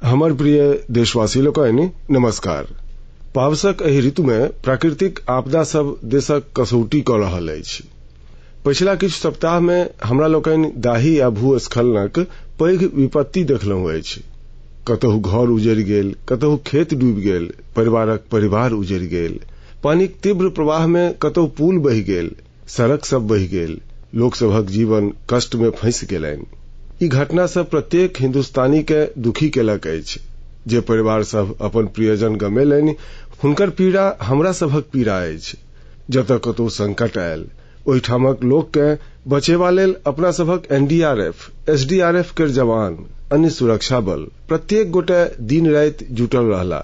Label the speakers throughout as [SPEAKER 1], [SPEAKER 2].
[SPEAKER 1] हमर प्रिय देशवासी लोकनि, नमस्कार। पावसक एहि ऋतुमे प्राकृतिक आपदा सब देशक कसौटी कऽ रहल अछि। पछिला किछु सप्ताहमे हमरा लोकनि दाही आ भूस्खलनक पैघ विपत्ति देखलहुँ अछि। कतहु घर उजड़ि गेल, कतहु खेत डूबि गेल, परिवारक परिवार उजड़ि गेल। पानिक तीव्र प्रवाहमे कतहु पुल बहि गेल, सड़क सब बहि गेल, लोकसभक जीवन कष्टमे फँसि गेलनि। ई घटना सब प्रत्येक हिन्दुस्तानीकेँ दुखी केलक अछि। जे परिवार सब अपन प्रियजन गमेलनि, हुनकर पीड़ा हमरा सभक पीड़ा अछि। जतय कतहु संकट आयल, ओहिठामक लोककेँ बचेबा लेल अपना सभक एनडीआरएफ, एसडीआरएफ केर जवान, अन्य सुरक्षा बल, प्रत्येक गोटे दिन राति जुटल रहला।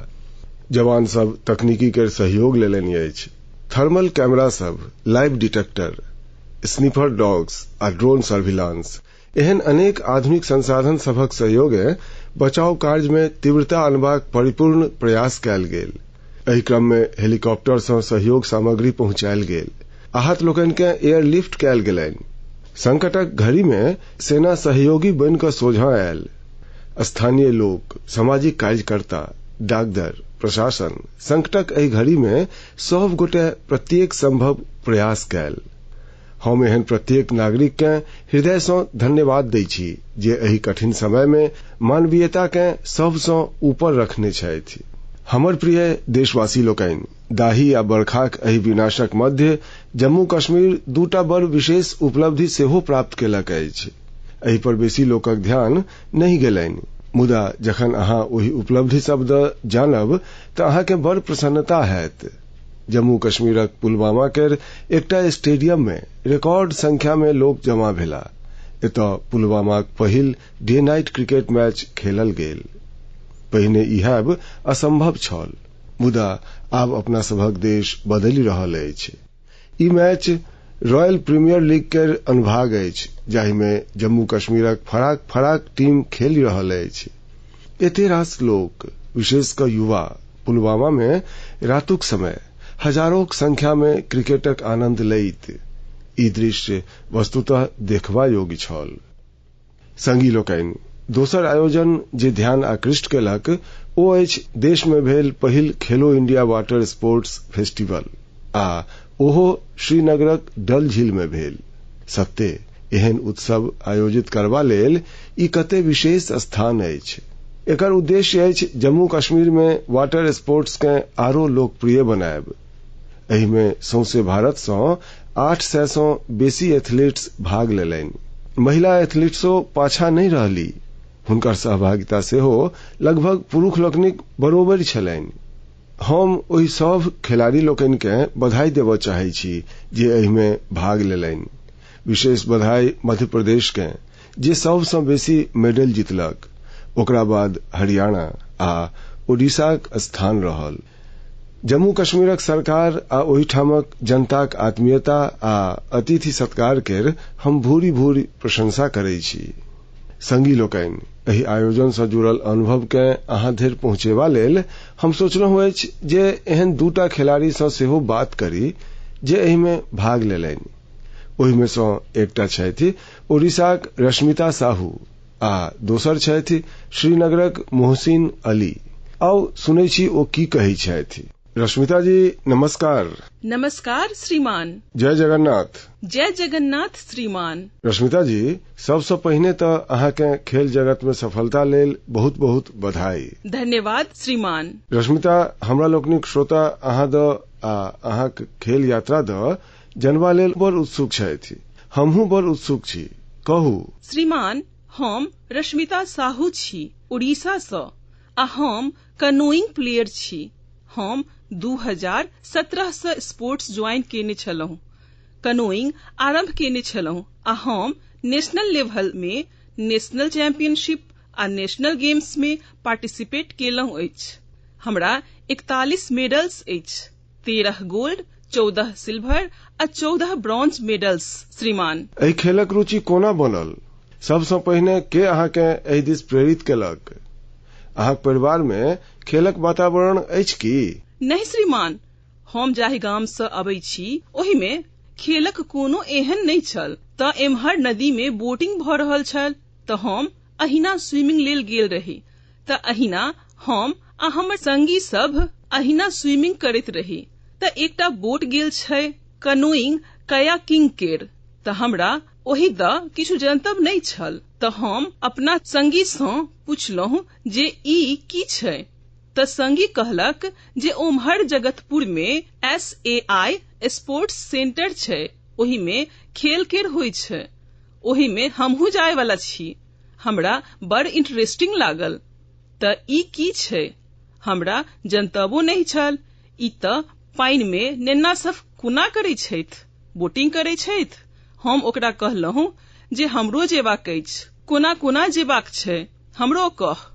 [SPEAKER 1] जवान सब तकनीकी केर सहयोग लेलनि अछि। थर्मल कैमरा सब, लाइव डिटेक्टर, स्निफर डॉग्स आ ड्रोन सर्विलांस एहन अनेक आधुनिक संसाधन सभक सहयोगे बचाव कार्यमे तीव्रता अनबाक परिपूर्ण प्रयास कयल गेल। एहि क्रममे हेलीकॉप्टर सँ सहयोग सामग्री पहुंचायल गेल। आहत लोकनिकेँ एयरलिफ्ट कयल गेलनि। संकटक घड़ीमे सेना सहयोगी बनि कऽ सोझाँ आयल। स्थानीय लोक, सामाजिक कार्यकर्ता, डाकदर, प्रशासन संकटक एहि घड़ीमे सभ गोटे प्रत्येक संभव प्रयास कयल। हम एहन प्रत्येक नागरिककेँ हृदयसँ धन्यवाद दै छी जे एहि कठिन समयमे मानवीयताकेँ सभसँ ऊपर रखने छथि। हमर प्रिय देशवासी लोकनि, दाही आ बरखाक एहि विनाशक मध्य जम्मू कश्मीर दूटा बड़ विशेष उपलब्धि सेहो प्राप्त केलक अछि। एहि पर बेसी लोकक ध्यान नहि गेलनि, मुदा जखन अहाँ ओहि उपलब्धि सब दऽ जानब तऽ अहाँकेँ बड़ प्रसन्नता हैत। जम्मू कश्मीरक पुलवामा केर एकटा स्टेडियममे रिकॉर्ड संख्यामे लोक जमा भेला। एतय पुलवामाक पहिल डे नाइट क्रिकेट मैच खेलल गेल। पहिने ई हैब असंभव छल, मुदा आब अपना सभक देश बदलि रहल अछि। ई मैच रॉयल प्रीमियर लीग केर अनुभाग अछि, जाहिमे जम्मू कश्मीरक फराक फराक टीम खेलि रहल अछि। एते रास लोक, विशेष कऽ युवा, पुलवामामे रातुक समय हजारोक संख्यामे क्रिकेटक आनंद लैत, ई दृश्य वस्तुतः देखबा योग्य छल। संगी लोकनि, दोसर आयोजन जे ध्यान आकृष्ट केलक ओ अछि देशमे भेल पहिल खेलो इंडिया वाटर स्पोर्ट्स फेस्टिवल आ ओहो श्रीनगरक डल झीलमे भेल। सत्ते, एहन उत्सव आयोजित करबा लेल ई कते विशेष स्थान अछि। एकर उद्देश्य अछि जम्मू कश्मीरमे वाटर स्पोर्ट्सकेँ आरो लोकप्रिय बनायब। एहिमे सौंसे भारतसँ 800 सँ बेसी एथलीट्स भाग लेलनि। महिला एथलीट्सो पाछाँ नहि रहली। हुनकर सहभागिता सेहो लगभग पुरुष लोकनिक बरोबरि छलनि। हम ओहि सभ खेलाड़ी लोकनिकेँ बधाई देबऽ चाहै छी जे एहिमे भाग लेलनि। विशेष बधाई मध्य प्रदेशकेँ जे सभसँ बेसी मेडल जीतलक। ओकरा बाद हरियाणा आ ओडिशाक स्थान रहल। जम्मू कश्मीरक सरकार आ ओहिठामक जनताक आत्मीयता आ अतिथि सत्कार केर हम भूरि भूरि प्रशंसा करै छी। संगी लोकनि, एहि आयोजनसँ जुड़ल अनुभवकेँ अहाँ धरि पहुँचेबा लेल हम सोचलहुँ अछि जे एहन दूटा खेलाड़ीसँ सेहो बात करी जे एहिमे भाग लेलनि। ओहिमे सँ एकटा छथि ओडिशाक रश्मिता साहू आ दोसर छथि श्रीनगरक मोहसिन अली। आउ सुनै छी ओ की कहै छथि। रश्मिता जी, नमस्कार।
[SPEAKER 2] नमस्कार श्रीमान।
[SPEAKER 1] जय जगन्नाथ।
[SPEAKER 2] जय जगन्नाथ श्रीमान।
[SPEAKER 1] रश्मिता जी, सबसँ पहिने तऽ अहाँके खेल जगत में सफलता लेल बहुत बहुत बधाई।
[SPEAKER 2] धन्यवाद श्रीमान।
[SPEAKER 1] रश्मिता, हमरा लोकनिक श्रोता अहाँ दऽ आ अहाँक खेल यात्रा दऽ जनबा लेल बड़ उत्सुक छथि। हमहूँ बड़ उत्सुक छी। कहू।
[SPEAKER 2] श्रीमान, हम रश्मिता साहू छी, उड़ीसा सँ, आ हम कनोइंग प्लेयर छी। हम 2017 सँ स्पोर्ट्स ज्वाइन केने छलहुँ। कनोइंग आरंभ केने छलहुँ आ हम नेशनल लेवल मे नेशनल चैंपियनशिप आ नेशनल गेम्स मे पार्टिसिपेट केलहुँ अछि। हमरा 41 मेडल्स अछि, 13 गोल्ड, 14 सिल्वर आ 14 ब्रॉन्ज मेडल्स श्रीमान।
[SPEAKER 1] एहि खेलक रुचि कोना बनल? सबसँ पहिने के अहाँके एहि दिस प्रेरित केलक? अहाँक परिवार मे खेलक वातावरण अछि की?
[SPEAKER 2] नहि श्रीमान, हम जाहि गाम सँ अबै छी ओहिमे खेलक कोनो एहन नहि छल। तऽ एम्हर नदी मे बोटिंग भऽ रहल छल तऽ हम अहिना स्विमिंग लेल गेल रही। तऽ अहिना हम आ हमर संगी सभ अहिना स्विमिंग करैत रही तऽ एकटा बोट गेल छै कनोइंग कयाकिंग केर। तऽ हमरा ओहि दऽ किछु जनतब नहि छल तऽ हम अपना संगी सँ पुछलहुँ जे ई की छै। तऽ संगी कहलक जे ओम्हर जगतपुर मे एस.ए.आई स्पोर्ट्स सेंटर छै, ओहि मे खेल केर होइ छै, ओहि मे हमहूँ जाय वाला छी। हमरा बड़ इंटरेस्टिंग लागल। तऽ ई की छै, हमरा जनतबो नहि छल। ई तऽ पानि मे नेन्ना सब कोना करै छथि, बोटिंग करै छथि। हम ओकरा कहलहुँ जे हमरो जेबाक अछि, कोना कोना जेबाक छै हमरो कह।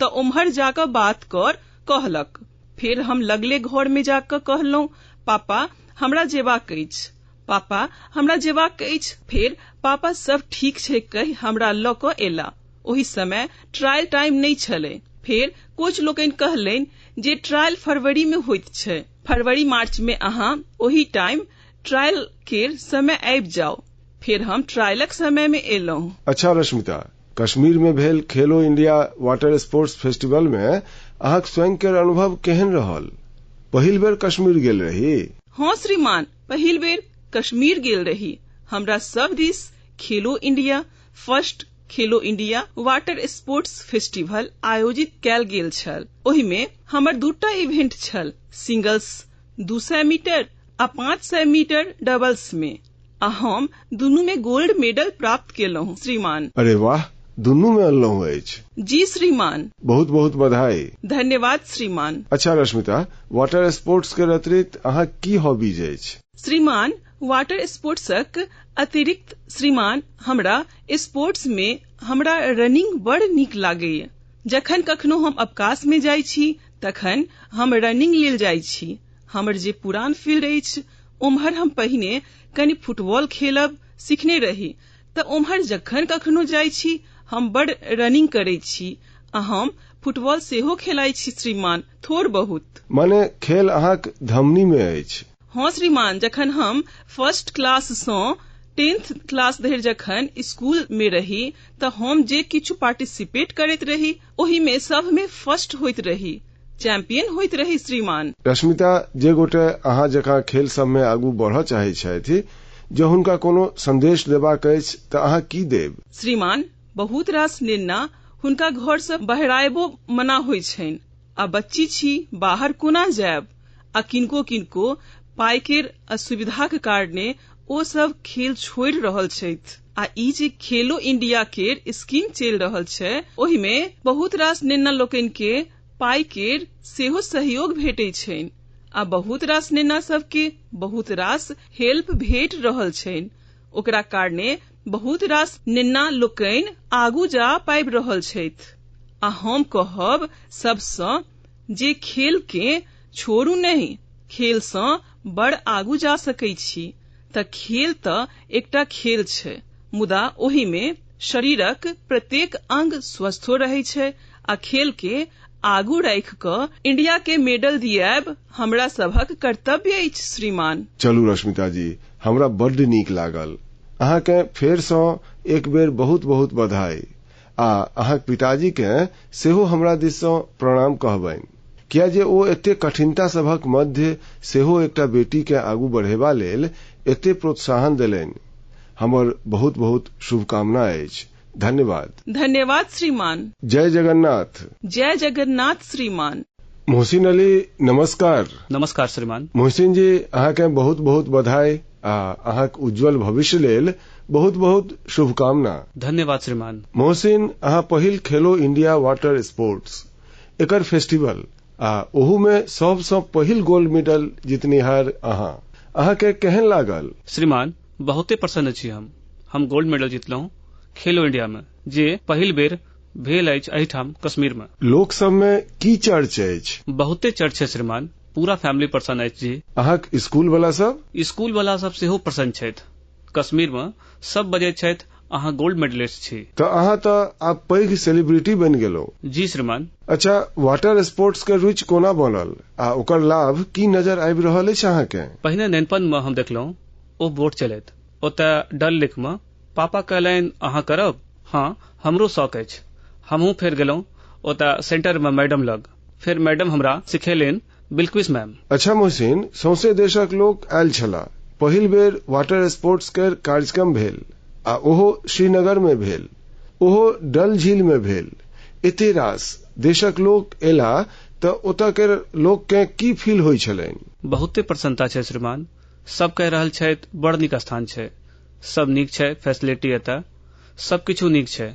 [SPEAKER 2] तऽ ओम्हर जा कऽ बात कर कहलक। फेर हम लगले घर मे जा कऽ कहलहुँ, पापा हमरा जेबाक अछि, पापा हमरा जेबाक अछि। फेर पापा सब ठीक छै कहि हमरा लऽ कऽ एला। ओहि समय ट्रायल टाइम नहि छलै। फेर कोच लोकनि कहलनि जे ट्रायल फरवरी मे होइत छै, फरवरी मार्च मे अहाँ ओहि टाइम ट्रायल केर समय आबि जाउ। फेर हम ट्रायलक समय मे एलहुँ।
[SPEAKER 1] अच्छा रश्मिता, कश्मीर मे भेल Khelo India water sports festival मे अहाँक स्वयं केर अनुभव केहन रहल? पहिल बेर कश्मीर गेल रही?
[SPEAKER 2] हँ श्रीमान, पहिल बेर कश्मीर गेल रही। हमरा सब दिस Khelo India first Khelo India water sports festival आयोजित कयल गेल छल। ओहि मे हमर दूटा इवेंट छल, सिंगल्स 200 मीटर आ 500 मीटर डबल्स मे, आ हम दुनू मे गोल्ड मेडल प्राप्त केलहुँ श्रीमान।
[SPEAKER 1] अरे वाह, दुनू मे अनलहुँ अछि।
[SPEAKER 2] जी श्रीमान।
[SPEAKER 1] बहुत बहुत बधाई।
[SPEAKER 2] धन्यवाद श्रीमान।
[SPEAKER 1] अच्छा रश्मिता, वाटर स्पोर्ट्स के अतिरिक्त अहाँ की हॉबीज अछि?
[SPEAKER 2] श्रीमान, वाटर स्पोर्ट्सक अतिरिक्त श्रीमान हमरा स्पोर्ट्स मे हमरा रनिंग बड़ नीक लागैए। जखन कखनो हम अवकाश मे जाइ छी तखन हम रनिंग लेल जाइ छी। हमर जे पुरान फील्ड अछि ओम्हर हम पहिने कनि फुटबॉल खेलब सीखने रही, तऽ ओम्हर जखन कखनो जाइ छी हम बड़ रनिंग करै छी आ हम फुटबॉल सेहो खेलाइ छी श्रीमान, थोड़ बहुत।
[SPEAKER 1] माने खेल अहाँक धमनी मे अछि।
[SPEAKER 2] हँ श्रीमान, जखन हम फर्स्ट क्लास सँ 10th class धरि जखन स्कूल मे रही तऽ हम जे किछु पार्टिसिपेट करैत रही ओहि मे सब मे फर्स्ट होइत रही, चैंपियन होइत रही श्रीमान।
[SPEAKER 1] रश्मिता, जे गोटे अहाँ जकाँ खेल सब मे आगू बढ़य चाहैत छथि, जँ हुनका कोनो संदेश देबाक अछि तऽ अहाँ की देब?
[SPEAKER 2] श्रीमान, बहुत रास नेन्ना हुनका घर सँ बहरायबो मना होइ छनि आ बच्ची छी बाहर कोना जायब, आ किनको किनको पाइ केर असुविधाक कारणे ओ सब खेल छोड़ि रहल छथि। आ ई जे खेलो इंडिया केर स्कीम चलि रहल छै ओहि मे बहुत रास नेन्ना लोकनि के पाइ केर सेहो सहयोग भेटै छनि आ बहुत रास नेन्ना सबके बहुत रास हेल्प भेट रहल छनि। ओकरा कारणे बहुत रास नेन्ना लोकनि आगू जा पाबि रहल छथि। आ हम कहब सबसँ जे खेल के छोड़ू नहि, खेल सँ बड़ आगू जा सकै छी। तऽ खेल तऽ एकटा खेल छै, मुदा ओहि मे शरीरक प्रत्येक अंग स्वस्थो रहै छै आ खेल के आगू राखि कऽ इंडिया के मेडल दियायब हमरा सभक कर्तव्य अछि श्रीमान।
[SPEAKER 1] चलू रश्मिता जी, हमरा बड्ड नीक लागल। अहाँके फेर सँ एक बेर बहुत बहुत बधाई आ अहाँक पिताजी के सेहो हमरा दिस सँ प्रणाम कहबनि, किया जे ओ एते कठिनता सभक मध्य सेहो एकटा बेटी के आगू बढ़ेबा लेल एते प्रोत्साहन देलनि। हमर बहुत बहुत शुभकामना अछि। धन्यवाद।
[SPEAKER 2] धन्यवाद श्रीमान।
[SPEAKER 1] जय जगन्नाथ।
[SPEAKER 2] जय जगन्नाथ श्रीमान।
[SPEAKER 1] मोहसिन अली, नमस्कार।
[SPEAKER 3] नमस्कार श्रीमान।
[SPEAKER 1] मोहसिन जी, अहाँके बहुत बहुत बधाई आ अहाँक उज्जवल भविष्य लेल बहुत बहुत शुभकामना।
[SPEAKER 3] धन्यवाद श्रीमान।
[SPEAKER 1] मोहसिन, अहाँ पहिल खेलो इंडिया वाटर स्पोर्ट्स एकर फेस्टिवल आ ओहू मे सबसँ पहिल गोल्ड मेडल जीतनिहार अहाँ, अहाँके केहन लागल?
[SPEAKER 3] श्रीमान, बहुते प्रसन्न छी हम। हम गोल्ड मेडल जीतलहुँ खेलो इंडिया मे, जे पहिल बेर भेल अछि एहिठाम कश्मीर मे।
[SPEAKER 1] लोक सब मे की चर्च अछि?
[SPEAKER 3] बहुते चर्च छै श्रीमान, पूरा फैमिली प्रसन्न अछि जी।
[SPEAKER 1] अहाँक स्कूल वाला सब?
[SPEAKER 3] स्कूल वाला सब सेहो प्रसन्न छथि। कश्मीर मे सब बजैत छथि अहाँ गोल्ड मेडलिस्ट छी।
[SPEAKER 1] तऽ अहाँ तऽ आब पैघ सेलिब्रिटी बनि गेलहुँ।
[SPEAKER 3] जी श्रीमान।
[SPEAKER 1] अच्छा, वाटर स्पोर्ट्स के रुचि कोना बनल आ ओकर लाभ की नजर आबि रहल अछि अहाँके?
[SPEAKER 3] पहिने नेनपन मे हम देखलहुँ ओ बोट चलैत ओतय डल लेक मे। पापा कहलनि अहाँ करब? हँ, हमरो शौक अछि। हमहूँ फेर गेलहुँ, ओतऽ सेंटर मे मैडम लग। फेर मैडम हमरा सिखेलनि, बिल्कुस मैम।
[SPEAKER 1] अच्छा मोहसिन, सौंसे देशक लोक आयल छलाह। पहिल बेर वाटर स्पोर्ट्स केर कार्यक्रम भेल आ ओहो श्रीनगर मे भेल, ओहो डल झील मे भेल। एते रास देशक लोक एला तऽ ओतऽ केर लोक के की फील होइ छलनि?
[SPEAKER 3] बहुते प्रसन्नता छै श्रीमान। सब कहि रहल छथि बड़ नीक स्थान छै, सब नीक छै, फैसिलिटी एतऽ सब किछु नीक छै,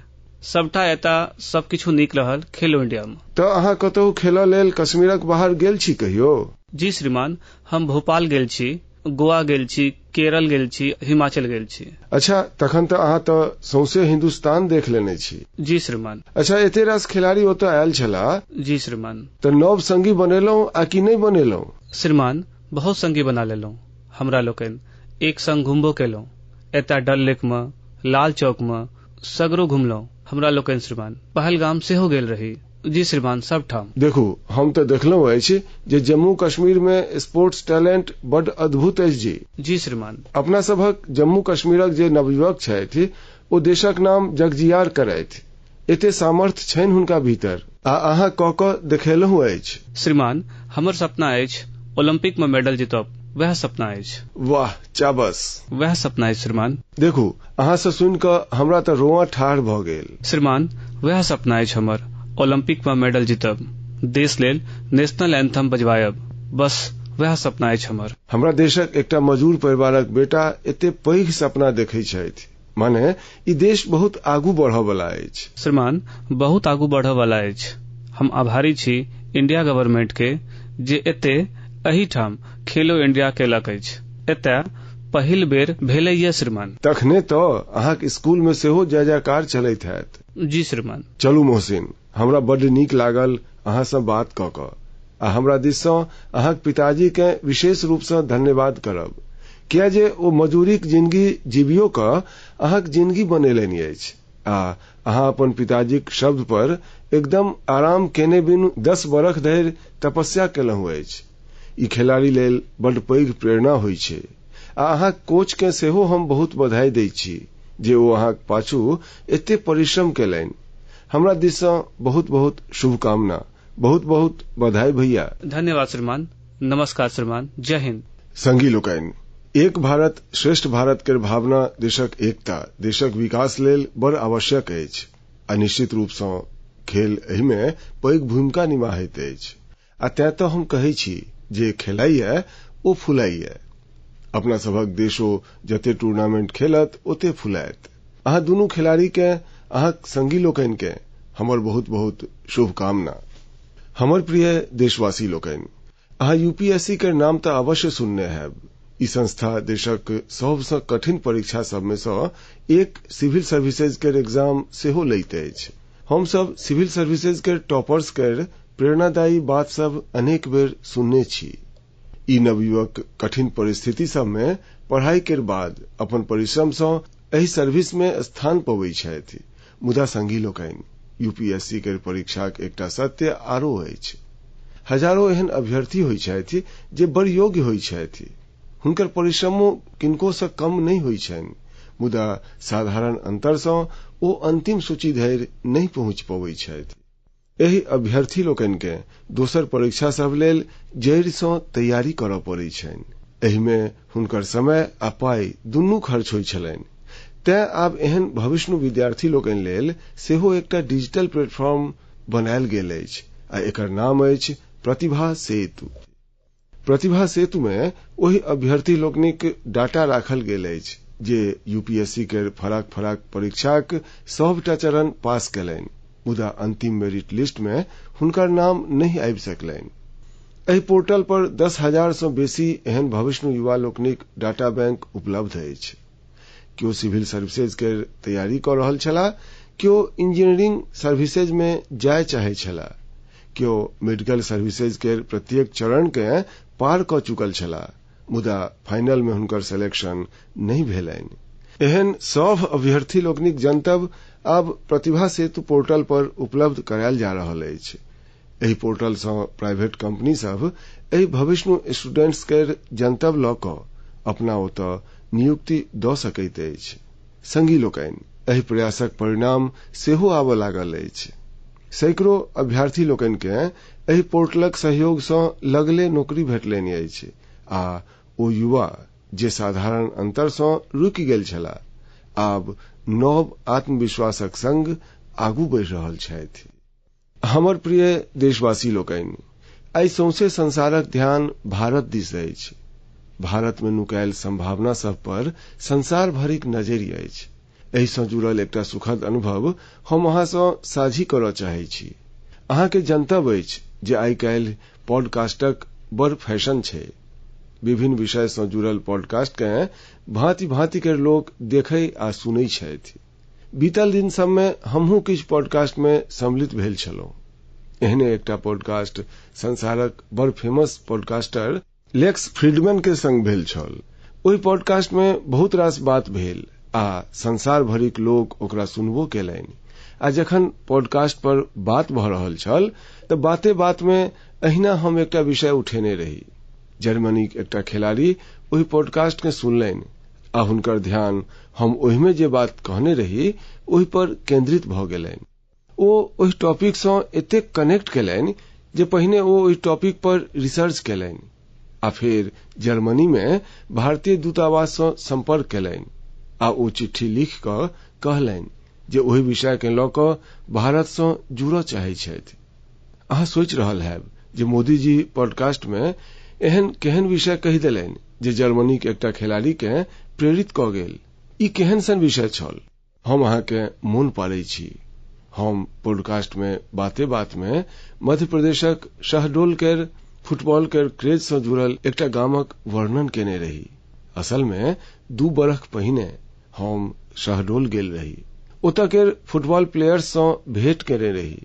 [SPEAKER 3] सबटा एतऽ सब किछु नीक रहल खेलो इंडिया मे।
[SPEAKER 1] तऽ अहाँ कतहु खेलऽ लेल कश्मीरक बाहर गेल छी कहियो?
[SPEAKER 3] जी श्रीमान, हम भोपाल गेल छी, गोवा गेल छी, केरल गेल छी, हिमाचल गेल छी।
[SPEAKER 1] अच्छा, तखन तऽ अहाँ तऽ सौंसे हिंदुस्तान देख लेने छी।
[SPEAKER 3] जी श्रीमान।
[SPEAKER 1] अच्छा, एते रास खिलाड़ी ओतऽ आयल छलाह।
[SPEAKER 3] जी श्रीमान।
[SPEAKER 1] तऽ नव संगी बनेलहुँ आ कि नहि बनेलहुँ?
[SPEAKER 3] श्रीमान, बहुत संगी बना लेलहुँ। हमरा लोकनि एक संग घुमबो केलहुँ, एतऽ डल लेक मे, लाल चौक मे, सगरो घुमलहुँ हमरा लोकनि श्रीमान। पहलगाम सेहो गेल रही। जी श्रीमान, सबठाम।
[SPEAKER 1] देखू, हम तऽ देखलहुँ अछि जे जम्मू कश्मीर मे स्पोर्ट्स टैलेंट बड अद्भुत अछि जी।
[SPEAKER 3] जी श्रीमान।
[SPEAKER 1] अपना सभक जम्मू कश्मीरक जे नवयुवक छथि ओ देशक नाम जगजियार करथि, एते सामर्थ्य छनि हुनका भीतर, आ अहाँ कऽ कऽ देखेलहुँ अछि।
[SPEAKER 3] श्रीमान, हमर सपना अछि ओलंपिक मे मेडल जीतब, वएह सपना अछि।
[SPEAKER 1] वाह, चाबस,
[SPEAKER 3] वएह सपना अछि श्रीमान।
[SPEAKER 1] देखू, अहाँ सँ सुनि कऽ हमरा तऽ रोआ ठाढ़ भऽ गेल।
[SPEAKER 3] श्रीमान, वएह सपना अछि हमर, ओलंपिक मे मेडल जीतब, देश लेल नेशनल एंथम बजवायब, बस वएह सपना अछि हमर।
[SPEAKER 1] हमरा देशक एकटा मजूर परिवारक बेटा एते पैघ सपना देखै छथि, माने ई देश बहुत आगू बढ़ऽ वाला अछि।
[SPEAKER 3] श्रीमान, बहुत आगू बढ़ऽ वाला अछि। हम आभारी छी इंडिया गवर्नमेंट के जे एते एहिठाम खेलो इंडिया केलक अछि। एतय पहिल बेर भेलैये श्रीमान।
[SPEAKER 1] तखने तऽ अहाँक स्कूल मे सेहो जय जयकार चलैत हैत।
[SPEAKER 3] जी श्रीमान।
[SPEAKER 1] चलू मोहसिन, हमरा बड्ड नीक लागल अहाँ सँ बात कऽ कऽ, आ हमरा दिस सँ अहाँक पिताजी के विशेष रूप सँ धन्यवाद करब, किया जे ओ मजूरीक जिंदगी जीवियो कऽ अहाँक जिंदगी बनेलनि अछि, आ अहाँ अपन पिताजीक शब्द पर एकदम आराम केने बिनु 10 बरख धरि तपस्या केलहुँ अछि। ई खिलाड़ी लेल बड्ड पैघ प्रेरणा होइ छै, आ अहाँक कोच के सेहो हम बहुत बधाई दै छी जे ओ अहाँक पाछू एते परिश्रम केलनि। हमरा दिस सँ बहुत बहुत शुभकामना, बहुत बहुत बधाई भैया।
[SPEAKER 3] धन्यवाद श्रीमान। नमस्कार श्रीमान, जय हिंद।
[SPEAKER 1] संगी लोकनि, एक भारत श्रेष्ठ भारत केर भावना देशक एकता, देशक विकास लेल बड़ आवश्यक अछि, आ निश्चित रूप सँ खेल एहिमे पैघ भूमिका निभाहैत अछि, आ तें तऽ हम कहै छी जे खेलाइए ओ फुलाइए। अपना सभक देशो जते टूर्नामेंट खेलत ओते फुलायत। अहाँ दुनू खिलाड़ी के, अहाँक संगी लोकनि के हमर बहुत बहुत शुभकामना। हमर प्रिय देशवासी लोकनि, अहाँ यूपीएससी के नाम तऽ अवश्य सुनने हैब। ई संस्था देशक सबसँ कठिन परीक्षा सबमे सँ एक सिविल सर्विसेज केर एग्जाम सेहो लैत अछि। हमसब सिविल सर्विसेज केर टॉपर्स केर प्रेरणादायी बात सब अनेक बेर सुनने छी। ई नवयुवक कठिन परिस्थिति सबमे पढ़ाई केर बाद अपन परिश्रम सँ एहि सर्विस मे स्थान पबै छथि। मुदा संगी लोकनि, यूपीएससी केर परीक्षाक एकटा सत्य आरो अछि। हजारो एहन अभ्यर्थी होइ छथि जे बड़ योग्य होइ छथि, हुनकर परिश्रमो किनको सँ कम नहि होइ छनि, मुदा साधारण अंतर सँ ओ अंतिम सूची धरि नहि पहुँचि पबै छथि। एहि अभ्यर्थी लोकनि के दोसर परीक्षा सब लेल जड़ि सँ तैयारी करऽ पड़ै छनि। एहिमे हुनकर समय आ पाइ दुनू खर्च होइ छलनि। तें आब एहन भविष्णु विद्यार्थी लोकनि लेल सेहो एकटा डिजिटल प्लेटफॉर्म बनायल गेल अछि, आ एकर नाम अछि प्रतिभा सेतु। प्रतिभा सेतु मे ओहि अभ्यर्थी लोकनिक डाटा राखल गेल अछि जे यूपीएससी केर फराक फराक परीक्षाक सभटा चरण पास केलनि, मुदा अंतिम मेरिट लिस्ट मे हुनकर नाम नहि आबि सकलनि। एहि पोर्टल पर 10,000 सँ बेसी एहन भविष्णु युवा लोकनिक डाटा बैंक उपलब्ध अछि। केओ सिविल सर्विसेज केर तैयारी कऽ रहल छलाह, केओ इंजीनियरिंग सर्विसेज मे जाय चाहै छलाह, केओ मेडिकल सर्विसेज केर प्रत्येक चरण के पार कऽ चुकल छलाह, मुदा फाइनल मे हुनकर सिलेक्शन नहि भेलनि। एहन सभ अभ्यर्थी लोकनिक जनतब आब प्रतिभा सेतु पोर्टल पर उपलब्ध करायल जा रहल अछि। एहि पोर्टल सँ प्राइवेट कंपनी सब एहि भविष्णु स्टूडेंट्स केर जनतब लऽ कऽ अपना ओतऽ नियुक्ति दऽ सकैत अछि। संगी लोकनि, एहि प्रयासक परिणाम सेहो आबऽ लागल अछि। सैकड़ो अभ्यर्थी लोकनि के एहि पोर्टलक सहयोग सँ लगले नौकरी भेटलनि अछि आ ओ युवा जे साधारण अंतर सँ रुकि गेल छलाह आब नव आत्मविश्वासक संग आगू बढ़ि रहल छथि। हमर प्रिय देशवासी लोकनि, आइ सौंसे संसारक ध्यान भारत दिस अछि। भारत मे नुकायल संभावना सब पर संसार भरिक नजरि अछि। एहि सँ जुड़ल एकटा सुखद अनुभव हम अहाँ सँ साझी करऽ चाहैत छी। अहाँके जनतब अछि जे आइ काल्हि पॉडकास्टक बड़ फैशन छै। विभिन्न विषय सँ जुड़ल पॉडकास्ट केँ भांति भांति केर लोक देखै आ सुनै छथि। बीतल दिन सब मे हमहूँ किछु पॉडकास्ट मे सम्मिलित भेल छलहुँ। एहने एकटा पॉडकास्ट संसारक बड़ फेमस पॉडकास्टर लेक्स फ्रीडमैन के संग भेल छल। ओहि पॉडकास्ट मे बहुत रास बात भेल आ संसार भरिक लोक ओकरा सुनबो केलनि। आ जखन पॉडकास्ट पर बात भऽ रहल छल तऽ बाते बात मे एहिना हम एकटा विषय उठेने रही। जर्मनीक एकटा खिलाड़ी ओहि पॉडकास्ट के सुनलनि आ हुनकर ध्यान हम ओहिमे जे बात कहने रही ओहि पर केंद्रित भऽ गेलनि। ओ ओहि टॉपिक सँ एतेक कनेक्ट केलनि जे पहिने ओ ओहि टॉपिक पर रिसर्च केलनि आ फेर जर्मनी मे भारतीय दूतावास सँ संपर्क केलनि आ ओ चिट्ठी लिख कऽ कहलनि जे ओहि विषय के लऽ कऽ भारत सँ जुड़ऽ चाहैत छथि। अहाँ सोचि रहल हैब जे मोदीजी पॉडकास्ट मे एहन केहन विषय कहि देलनि जे जर्मनीक एकटा खिलाड़ी के प्रेरित कऽ गेल। ई केहन सन विषय छल? हम अहाँके मोन पाड़ै छी। हम पॉडकास्ट मे बाते बात मे मध्य प्रदेशक शहडोल केर फुटबॉल केर क्रेज सँ जुड़ल एकटा गामक वर्णन केने रही। असल मे 2 बरख पहिने हम शहडोल गेल रही। ओतऽ केर फुटबॉल प्लेयर्स सँ भेंट केने रही।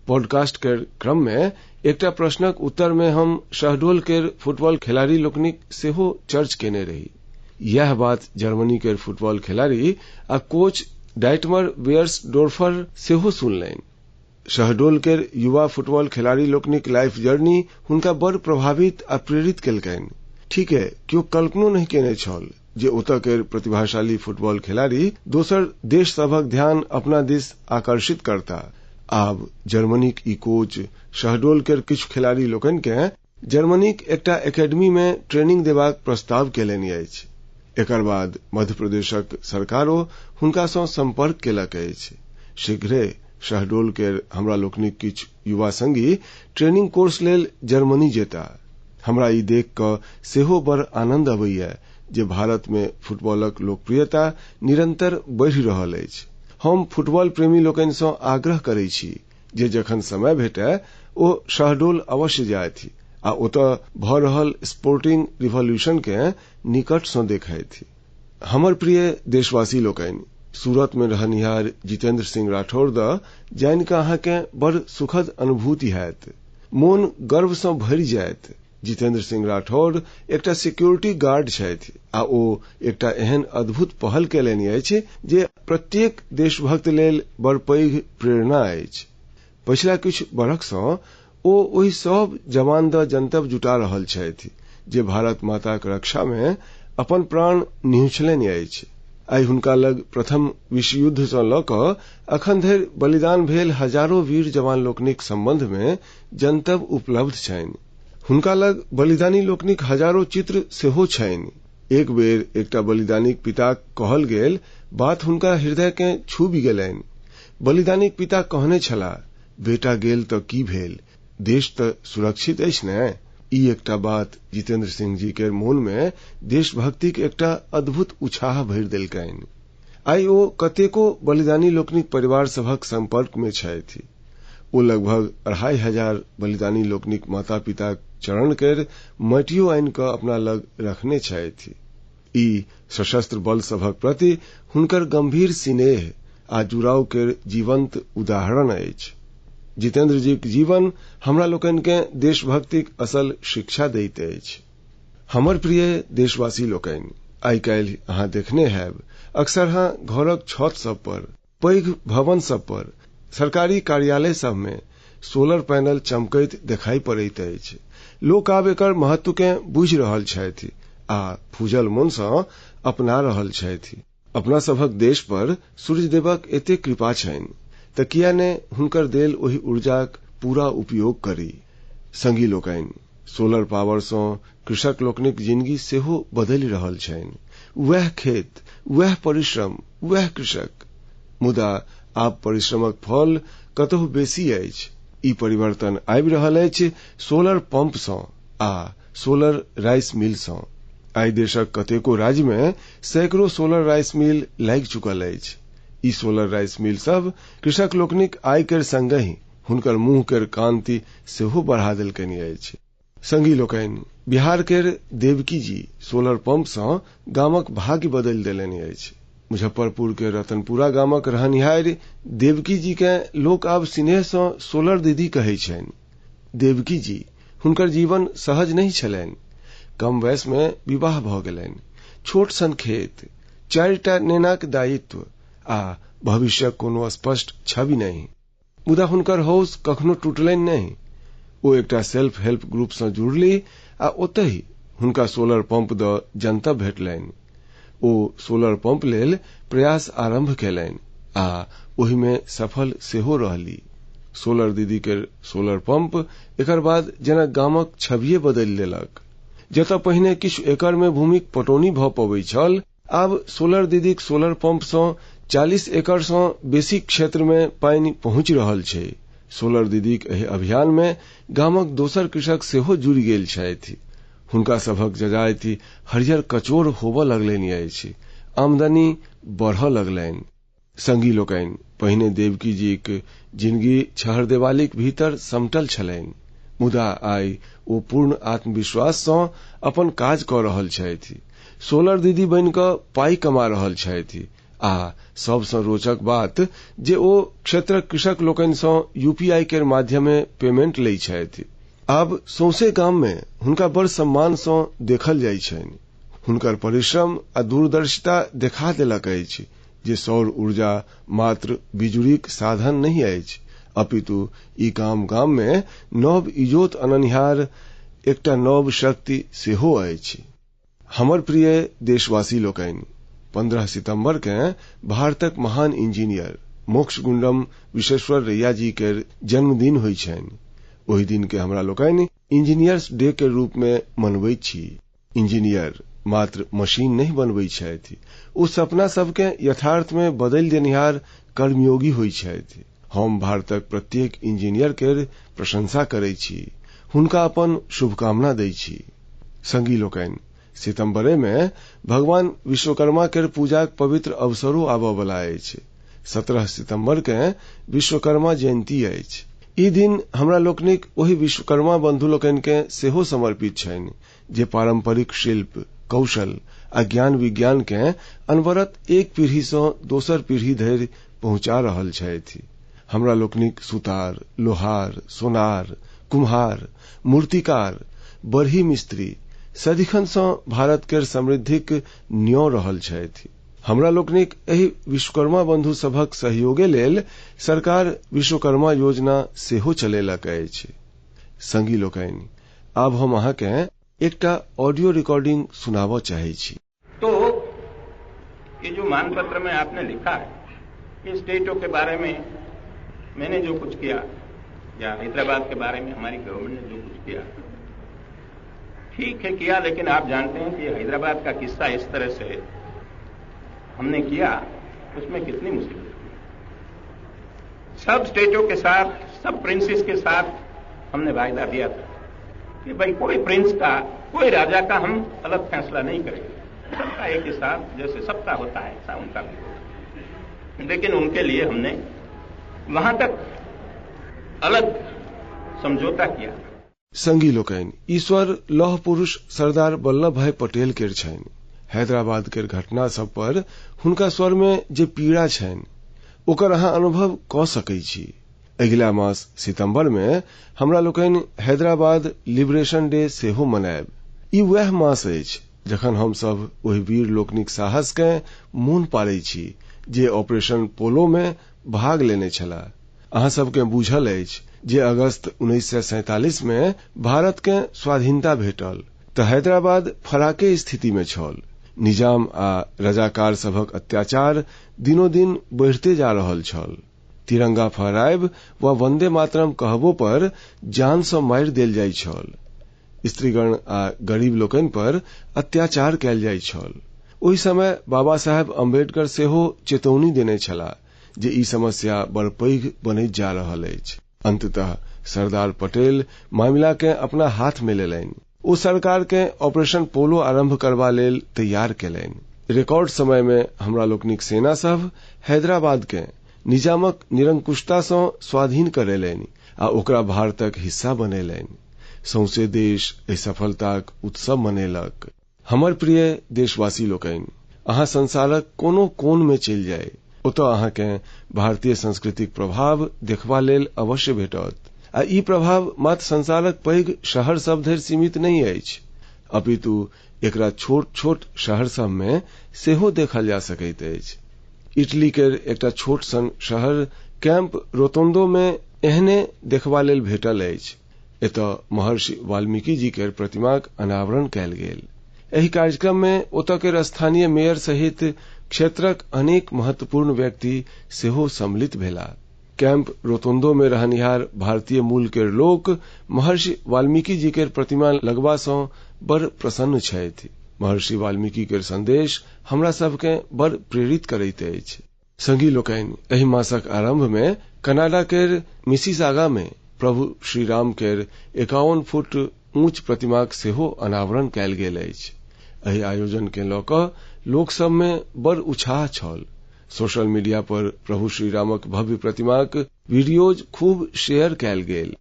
[SPEAKER 1] पॉडकास्ट केर क्रम मे एकटा प्रश्नक उत्तर मे हम शहडोल केर फुटबॉल खिलाड़ी लोकनिक सेहो चर्च केने रही। यैह बात जर्मनी केर फुटबॉल खिलाड़ी आ कोच डाइटमर वेयर्सडोर्फर सेहो सुनलनि। शहडोल केर युवा फुटबॉल खिलाड़ी लोकनिक लाइफ जर्नी हुनका बड़ प्रभावित आ प्रेरित केलकनि। ठीक है, केओ कल्पनो नहि केने छल जे ओतऽ केर प्रतिभाशाली फुटबॉल खिलाड़ी दोसर देश सभक ध्यान अपना दिस आकर्षित करता। आब जर्मनीक ई कोच शहडोल केर किछु खिलाड़ी लोकनि के जर्मनीक एकटा एकेडमी मे ट्रेनिंग देबाक प्रस्ताव केलनि अछि। एकर बाद मध्य प्रदेशक सरकारो हुनका सँ संपर्क केलक अछि। शीघ्रे शहडोल केर हमरा लोकनिक किछु युवा संगी ट्रेनिंग कोर्स लेल जर्मनी जेता। हमरा ई देख कऽ सेहो बड़ आनंद अबैया जे भारत मे फुटबॉलक लोकप्रियता निरंतर बढ़ि रहल अछि। हम फुटबॉल प्रेमी लोकनि सँ आग्रह करै छी जे जखन समय भेटय ओ शहडोल अवश्य जाथि आ ओतऽ भऽ रहल स्पोर्टिंग रिवॉल्यूशन के निकट सँ देखथि। हमर प्रिय देशवासी लोकनि, सूरत मे रहनिहार जितेंद्र सिंह राठौर द जानि कऽ अहाँके बड़ सुखद अनुभूति हैत। मोन गर्व सँ भरि जायत। जितेंद्र सिंह राठौर एकटा सिक्योरिटी गार्ड छथि आ ओ एकटा एहन अद्भुत पहल केलनि अछि जे प्रत्येक देशभक्त लेल बड़ पैघ प्रेरणा अछि। पछिला किछु बरख सँ ओ ओहि सब जवान द जनतब जुटा रहल छथि जे भारत माताक रक्षा मे अपन प्राण निहुँछलनि अछि। आइ हुनका लग प्रथम विश्वयुद्ध सँ लऽ कऽ अखन धरि बलिदान भेल हजारो वीर जवान लोकनिक संबंध मे जनतब उपलब्ध छनि। हुनका लग बलिदानी लोकनिक हजारो चित्र सेहो छनि। एक बेर एकटा बलिदानीक पिता कहल गेल बात हुनका हृदय केँ छूबि गेलनि। बलिदानीक पिता कहने छलाह, बेटा गेल तऽ की भेल, देश तऽ सुरक्षित अछि ने। ई एकटा बात जितेंद्र सिंह जी के मोन मे देशभक्तिक एकटा अद्भुत उत्साह भरि देलकनि। आइ ओ कतेको बलिदानी लोकनिक परिवार सभक संपर्क मे छथि। ओ लगभग 2500 बलिदानी लोकनिक माता पिताक चरण केर माटियो आनि कऽ अपना लग रखने छथि। ई सशस्त्र बल सभक प्रति हुनकर गंभीर सिनेह आ जुड़ाव केर जीवंत उदाहरण अछि। जितेंद्र जीक जीवन हमरा लोकनि केँ देशभक्तिक असल शिक्षा दैत अछि। हमर प्रिय देशवासी लोकनि, आइ काल्हि अहाँ देखने हैब अक्सरहाँ घरक छत सब पर, पैघ भवन सब पर, सरकारी कार्यालय सब मे सोलर पैनल चमकैत देखाई पड़ैत अछि। लोक आब एकर महत्व केँ बुझि रहल छथि आ फूजल मोन सँ अपना रहल छथि। अपना सभक देश पर सूर्यदेवक एतेक कृपा छनि। तऽ किया ने हुनकर देल ओहि ऊर्जाक पूरा उपयोग करी। संगी लोकनि, सोलर पावर सँ कृषक लोकनिक जिनगी सेहो बदलि रहल छनि। वएह खेत, वएह परिश्रम, वएह कृषक, मुदा आब परिश्रमक फल कतहु बेसी अछि। ई परिवर्तन आबि रहल अछि सोलर पंप सँ आ सोलर राइस मिल सँ। आइ देशक कतेको राज्य मे सैकड़ो सोलर राइस मिल लागि चुकल अछि। ई सोलर राइस मिल सब कृषक लोकनिक आय केर संगहि हुनकर मुंह केर कांति सेहो बढ़ा देलकनि अछि। संगी लोकनि, बिहार केर देवकी जी सोलर पंप सँ गामक भाग्य बदलि देलनि अछि। मुजफ्फरपुर के रतनपुरा गामक रहनिहारि देवकी जी केँ लोक आब सिनेह सँ सोलर दीदी कहै छनि। देवकी जी हुनकर जीवन सहज नहि छलनि। कम वयस मे विवाह भऽ गेलनि, छोट सन खेत, 4टा नेनाक दायित्व आ भविष्यक कोनो स्पष्ट छवि नहि। मुदा हुनकर हौस कखनो टूटलनि नहि। ओ एकटा सेल्फ हेल्प ग्रुप सँ जुड़ली आ ओतहि हुनका सोलर पंप दऽ जनतब भेटलनि। ओ सोलर पंप लेल प्रयास आरंभ केलनि आ ओहि मे सफल सेहो रहली। सोलर दीदी केर सोलर पंप एकर बाद जेना गामक छविये बदलि देलक। जतय पहिने किछु एकड़ मे भूमिक पटौनी भऽ पबैत छल, आब सोलर दीदीक सोलर पंप सँ 40 एकड़ सँ बेसी क्षेत्र मे पानि पहुंचि रहल छै। सोलर दीदीक एहि अभियान मे गामक दोसर कृषक सेहो जुड़ि गेल छथि। हुनका सभक जजाति हरियर कचोर होबऽ लगलनि अछि, आमदनी बढ़ऽ लगलनि। संगी लोकनि, पहिने देवकी जीक जिनगी छहरदेवालीक भीतर समटल छलनि, मुदा आइ ओ पूर्ण आत्मविश्वास सँ अपन काज कऽ रहल छथि। सोलर दीदी बनि कऽ पाइ कमा रहल छथि आ सबसँ रोचक बात जे ओ क्षेत्रक कृषक लोकनि सँ यूपीआई केर माध्यमे पेमेंट लै छथि। आब सौंसे गाम मे हुनका बड़ सम्मान सँ देखल जाइ छनि। हुनकर परिश्रम आ दूरदर्शिता देखा देलक अछि जे सौर ऊर्जा मात्र बिजुरीक साधन नहि अछि, अपितु ई गाम गाम मे नव इजोत अननिहार एकटा नव शक्ति सेहो अछि। हमर प्रिय देशवासी लोकनि, 15 सितंबर केँ भारतक महान इंजीनियर मोक्षगुंडम विश्वेश्वरैया जी केर जन्मदिन होइ छनि। ओहि दिन के हमरा लोकनि इंजीनियर्स डे के रूप मे मनबैत छी। इंजीनियर मात्र मशीन नहि बनबैत छथि, ओ सपना सबकेँ यथार्थ मे बदलि देनिहार कर्मयोगी होइ छथि। हम भारतक प्रत्येक इंजीनियर केर प्रशंसा करै छी, हुनका अपन शुभकामना दै छी। संगी लोकनि, सितंबरे मे भगवान विश्वकर्मा केर पूजाक पवित्र अवसरो आबऽ बला अछि। 17 सितंबर केँ विश्वकर्मा जयंती अछि। ई दिन हमरा लोकनिक ओहि विश्वकर्मा बंधु लोकनि केँ सेहो समर्पित छनि जे पारंपरिक शिल्प, कौशल आ ज्ञान विज्ञान केँ अनवरत एक पीढ़ी सँ दोसर पीढ़ी धरि पहुंचा रहल छथि। हमरा लोकनिक सुतार, लोहार, सोनार, कुम्हार, मूर्तिकार, बढ़ी मिस्त्री सदिखन सँ भारत केर समृद्धिक न्यों रहल छथि। हमरा लोकनिक एहि विश्वकर्मा बंधु सभक सहयोगे लेल सरकार विश्वकर्मा योजना सेहो चलेलक अछि। संगी लोकनि, आब हम अहाँकेँ एकटा ऑडियो रिकॉर्डिंग सुनाबऽ चाहै छी।
[SPEAKER 4] तो ये जो मानपत्र में आपने लिखा है कि स्टेटों के बारे में मैंने जो कुछ किया या हैदराबाद के बारे में हमारी गवर्नमेंट ने जो कुछ किया, ठीक है किया, लेकिन आप जानते हैं कि हैदराबाद का किस्सा इस तरह से हमने किया, उसमें कितनी मुसीबत हुई। सब स्टेटों के साथ, सब प्रिंसेस के साथ हमने वायदा दिया था कि भाई कोई प्रिंस का, कोई राजा का हम अलग फैसला नहीं करेंगे, सबका एक ही साथ जैसे सबका होता है ऐसा उनका भी होगा। लेकिन उनके लिए हमने वहां तक अलग समझौता किया।
[SPEAKER 1] संगी लोकनि, ईश्वर लौह पुरुष सरदार वल्लभ भाई पटेल केर छनि। हैदराबाद केर घटना सब पर हुनका स्वर में जे पीड़ा छनि ओकर अहाँ अनुभव कऽ सकै छी। अगिला मास सितंबर में हमरा लोकनि हैदराबाद लिबरेशन डे सेहो मनायब। ई वएह मास अछि जखन हम सब ओहि वीर लोकनिक साहस केँ मोन पाड़ै छी जे ऑपरेशन पोलो में भाग लेने छलाह। अहाँ सबकेँ बूझल अछि जे अगस्त 1947 में भारत केँ स्वाधीनता भेटल तऽ हैदराबाद फराके स्थिति में छल। निजाम आ रजाकार सभक अत्याचार दिनोदिन बढ़िते जा रहल छल। तिरंगा फहरायब वा वंदे मातरम कहबो पर जान सँ मारि देल जाइत छल। स्त्रीगण आ गरीब लोकनि पर अत्याचार कयल जाइत छल। ओहि समय बाबा साहेब अम्बेडकर सेहो चेतौनी देने छलाह जे ई समस्या बड़ पैघ बनैत जा रहल अछि। अंततः सरदार पटेल मामिला केँ अपना हाथ मे लेलनि। ओ सरकार केँ ऑपरेशन पोलो आरंभ करबा लेल तैयार केलनि। रिकॉर्ड समय मे हमरा लोकनिक सेना सभ हैदराबाद केँ निजामक निरंकुशता सँ स्वाधीन करेलनि आ ओकरा भारतक हिस्सा बनेलनि। सौंसे देश एहि सफलताक उत्सव मनेलक। हमर प्रिय देशवासी लोकनि, अहाँ संसारक कोनो कोन मे चलि जाइ, ओतय अहाँकेँ भारतीय संस्कृतिक प्रभाव देखबा लेल अवश्य भेटत। आ ई प्रभाव मात्र संसारक पैघ शहर सब धरि सीमित नहि अछि, अपितु एकरा छोट-छोट शहर सब मे सेहो देखल जा सकैत अछि। इटली केर एकटा छोट सन शहर कैंप रोतोंदो मे एहने देखबा लेल भेटल अछि। एतय महर्षि वाल्मीकि जी केर प्रतिमाक अनावरण कयल गेल। एहि कार्यक्रम मे ओतय केर स्थानीय मेयर सहित क्षेत्रक अनेक महत्वपूर्ण व्यक्ति सेहो सम्मिलित भेलाह। कैंप रोतोंदो मे रहनिहार भारतीय मूल केर लोक महर्षि वाल्मीकि जी केर प्रतिमा लगबा सँ बड़ प्रसन्न छथि। महर्षि वाल्मीकि केर संदेश हमरा सबकेँ बड़ प्रेरित करैत अछि। संगी लोकनि, एहि मासक आरंभ मे कनाडा केर मिसिसागा मे प्रभु श्रीराम केर 51 फुट ऊंच प्रतिमाक सेहो अनावरण कयल गेल अछि। एहि आयोजन केँ लऽ कऽ लोक सब मे बड़ उत्साह छल। सोशल मीडिया पर प्रभु श्रीरामक भव्य प्रतिमाक वीडियोज खूब शेयर कयल गेल।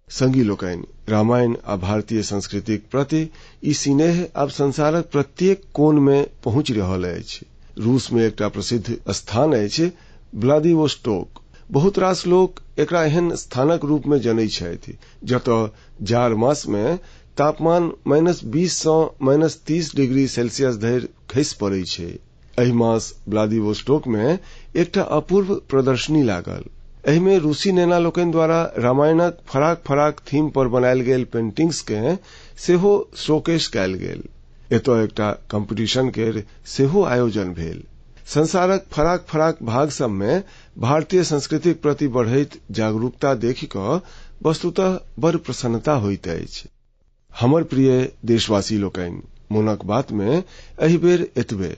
[SPEAKER 1] संगी लोकनि, रामायण आ भारतीय संस्कृतिक प्रति ई सिनेह आब संसारक प्रत्येक कोन मे पहुंचि रहल अछि। रूस मे एकटा प्रसिद्ध स्थान अछि व्लादिवोस्टोक। बहुत रास लोक एकरा एहन स्थानक रूप मे जनैत छथि जतय जाड़ मास मे तापमान -20 सँ -30 डिग्री सेल्सियस धरि खसि पड़ैत छै। एहि मास व्लादिवोस्टोक मे एकटा अपूर्व प्रदर्शनी लागल। एहि मे रूसी नेना लोकनि द्वारा रामायणक फराक-फराक थीम पर बनायल गेल पेंटिंग्स केँ सेहो शोकेश कयल गेल। एतय एकटा कंपटीशन केर सेहो आयोजन भेल। संसारक फराक-फराक भाग सब मे भारतीय संस्कृतिक प्रति बढ़ैत जागरूकता देखि कऽ वस्तुतः बड़ प्रसन्नता होइत अछि। हमर प्रिय देशवासी लोकनि, मोनक बात मे एहि बेर एतबे।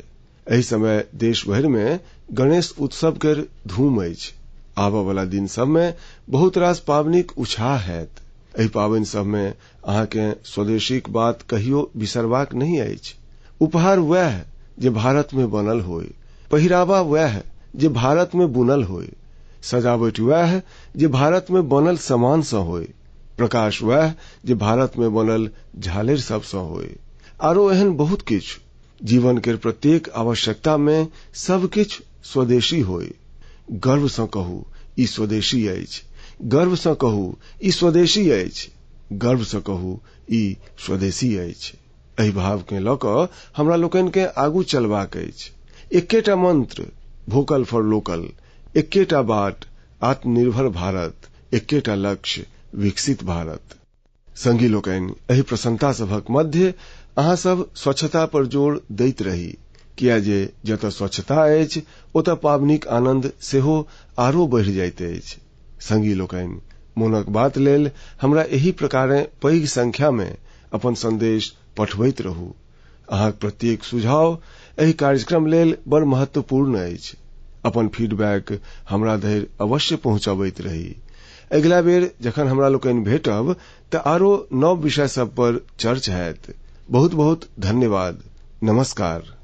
[SPEAKER 1] एहि समय देश भरि मे गणेश उत्सव केर धूम अछि। आबय वाला दिन सब मे बहुत रास पाबनिक उत्साह हैत। एहि पाबनि सब मे अहाँकेँ स्वदेशीक बात कहियो बिसरबाक नहि अछि। उपहार वैह जे भारत मे बनल होय, पहिरावा वैह जे भारत मे बुनल होय, सजावट वैह जे भारत मे बनल सामान सँ होय, प्रकाश वैह जे भारत मे बनल झालरि सब सँ होय, आरो एहन बहुत किछु। जीवन केर प्रत्येक आवश्यकता मे सब किछु स्वदेशी होय। गर्व सँ कहू ई स्वदेशी अछि, गर्व सँ कहू ई स्वदेशी अछि, गर्व सँ कहू ई स्वदेशी अछि। एहि भाव केँ लऽ कऽ हमरा लोकनि केँ आगू चलबाक अछि। एकेटा मंत्र, वोकल फॉर लोकल, एकेटा बाट, आत्मनिर्भर भारत, एकेटा लक्ष्य, विकसित भारत। संगी लोकनि, एहि प्रसन्नता सभक मध्य अहाँ सब स्वच्छता पर जोर दैत रही, किया जे जतय स्वच्छता अछि ओतय पाबनिक आनंद सेहो आरो बढ़ि जाइत अछि। संगी लोकनि, मोनक बात लेल हमरा एहि प्रकारें पैघ संख्या मे अपन संदेश पठबैत रहू। अहाँक प्रत्येक सुझाव एहि कार्यक्रम लेल बड़ महत्वपूर्ण अछि। अपन फीडबैक हमरा धरि अवश्य पहुंचबैत रही। अगिला बेर जखन हमरा लोकनि भेटब तऽ आरो नव विषय सब पर चर्च हैत। बहुत बहुत धन्यवाद। नमस्कार।